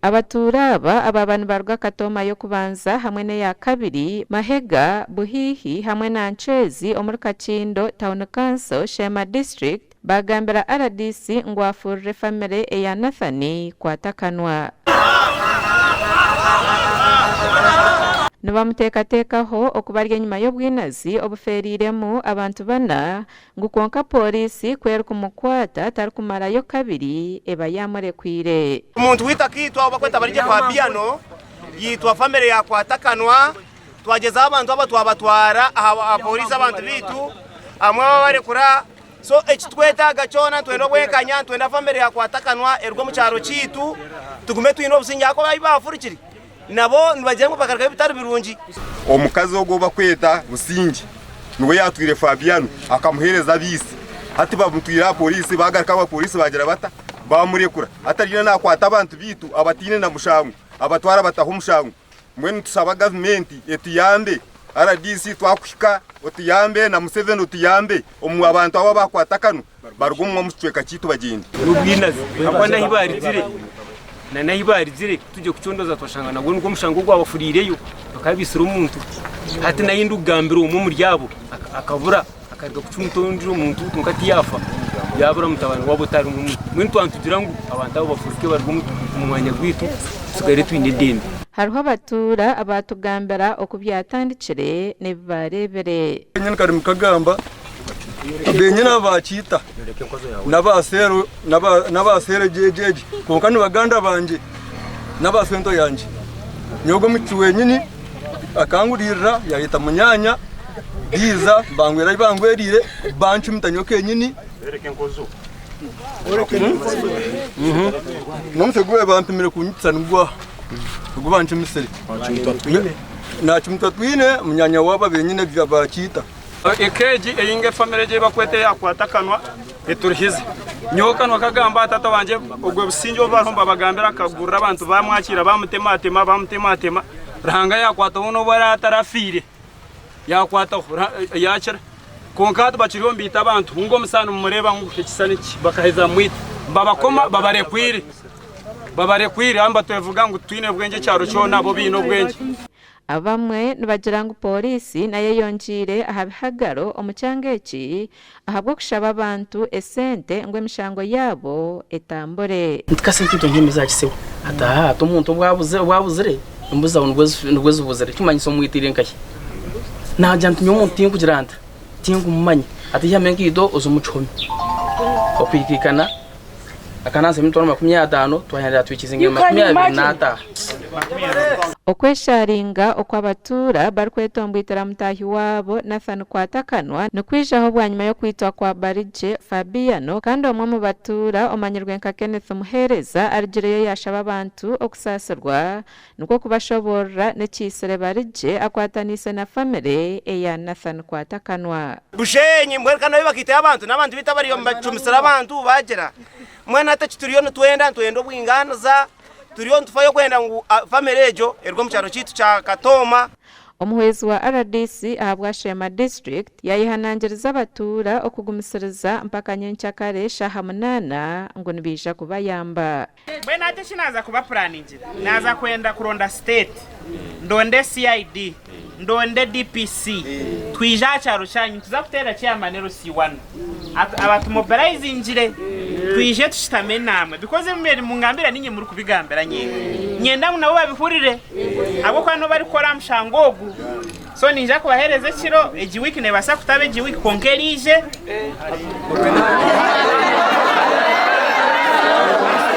Abatuura aba abaaba nibaruga Katooma y'okubanza hamwe n'eya kabiri, Mahega, Buhiihi hamwe na Nchwezi omuri Kakindo Town Council, Sheema District, baagambira rdc ngu afuurire famire eya Nathan Kwatakanwa. Nibamuteekateekaho okuba ari enyima y'obwinazi obufeereiremu abantu bana ngu kwonka pooriisi ku erikumukwata tarikumarayo kabiri eba yaamurekwire. Omuntu waitu akaitwa ou barikweta Barigye Fabiano, yaitwa famire yaakwata akanwa. Twagyezaho abantu aba twabatwara aha pooriisi abantu baitu abamwe babarekura. So eki twetaaga kyona nitwenda obwenkanya, nitwenda famire yaakwata akanwa eruge omu kyaro kyaitu tugume twine obusingye ahakuba ahu baafurukire Nabo nibagira ngu bakarugayo bitari birungi. Omukazi ogwo ou barikweta Busingye niwe yaatwire Fabiano akamuheereza abaitsi. Hati bamutwire aha pooriisi baagaruka aha pooriisi baagira bata? Baamurekura. Hati ariyo naakwata abantu baitu abataine na mushango abatwara abataho omushango. Mbwenu nitushaba gavumenti etuyambe, rdc twakuhika otuyambe na Museveni otuyambe omu abantu abo abaakwata akanwa baruge omu kicweka kyaitu bagyende. N'obwinazi ahabw'okuba n'ahi baarugire na n'ahi baarugire tugye kucondooza twashanga nagwo nigwo mushango ogwabafuriireyo bakaba baitsire omuntu. Hati n'ahi ndikugambira omwe omuri abo akabura akaruga kucumita ondiijo muntu kwonka tiyaafa yaabura mutabani waabo otarimu omuntu. Mbwenu twaba nitugira ngu abantu abo bafuruke baruge omu mwanya gwaitu tusigare twine edembe. Hariho abatuura abaatugambira oku byatandikire n'ebi baareebire. Kenyini kari mukagamba benyini abakiita n'abaseero egyo kwonka ni baganda bangye n'abasento yangye. Nyowe ogwo omwishiki wenyini akanguriirira yayeta munyaanya biiza bangwera ahi bangweriire bancumita nyowe kenyini n'omutwe gu bampimire kunyitisa nigwo aha ogu bancumisire. Nacumita twine munyaanya waabo benyini bakiita. Eka egi ei ngu efamire egi ei barikweta eya Akanwa eturihize. Nyowe Kanwa akagamba aha taata wangye obwo busingye obu bariho nibabagambira akagurira abantu baamwakiira baamutematema baamutematema Ruhanga yaakwataho n'obu araabe atarafiire yaakwataho yaakira. Kwonka hati bakiriyo nibaita abantu ngu omusaani nimumureeba ngu ekishushani kye bakaheza bamwita babakoma babarekwire babarekwire hati nibatwevuga ngu titwine bwengye ekyaro kyona bo baine obwengye. Abamwe nibagira ngu Pooriisi nayo eyongyeire aha bihagaro omu kyanga eki ahabw'okushaba abantu esente ngu emishango yaabo etambure. Nti kasente itwe nk'emizi aha kisebo ati aha hati omuntu obu abuze obu abuzire embuzi zawe nibwo nibwo zibuzire ekimanyisa omwitiire nkahi? Naagira nti nyowe omuntu tinkugira nta tinkumumanya ati ihamu enkaito oze omu kihome okwikaikana Akanansi emitwaro 50 twahendera twikize nka 25. Okwesharinga okw'abatuura barikwetombwitira mutaahi waabo Nathan Kwatakanwa nikwijaho bwanyima y'okwitwa kwa Barigye Fabiano kandi omwe omu batuura omanyirwe nka Kenneth Muheereza arugireyo yaashaba abantu okusaasirwa nikwo kubashoboorora n'ekiitsire Barigye akwataniise na famire eya Nathan Kwatakanwa. Bushenyi mbwenu kandi nabo bakaitayo abantu n'abantu baitu abariyo nibacumisira abantu baagira mbwenu hati eki turiyo nitwenda nitwenda obwingaaniza turiyo nitufayo kwenda ngu famire egyo eruge omu kyaro kyaitu kya Katooma. Omuhwezi wa rdc ahabwa Sheema District yayehanangiriza abatuura okugumisiriza mpaka nyenkyakare shaaha munaana ngu nibaija kubayamba. Mbwenu hati eki naaza kubapuraningira, naaza kwenda kuronda state, ndonde CID, ndonde DPC, twije aha kyaro kyanyu, nituza kuteera chairman LC1 abatumobilizingire, twije tushutame naamwe because ebi mubaire nimungambira niinye murikubigambira nyenka. Niinyenda ngu nabo babihurire ahabw'okuba nibo barikukora aha mushango ogu. So niinja kubaheereza ekiro, egi wiiki neebaasa kutaba egi wiiki kwonka eriije.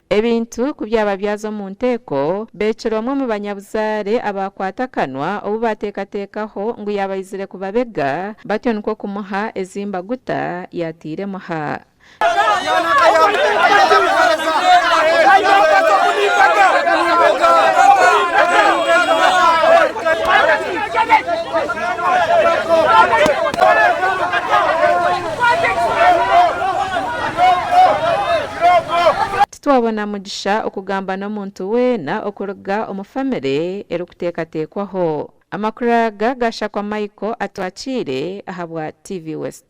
Ebintu ku byaba byaza omu nteeko, beekire omwe omu banyabuzaare abaakwata akanwa ou baateekateekaho ngu yaaba aizire kubabega, batyo nikwo kumuha ezi mbaguta yaataire muha. Titwabona mugisha okugamba n'omuntu weena okuruga omu famire erikuteekateekwaho. Amakuru aga gashakwa Michael Atwakiire ahabwa TV West.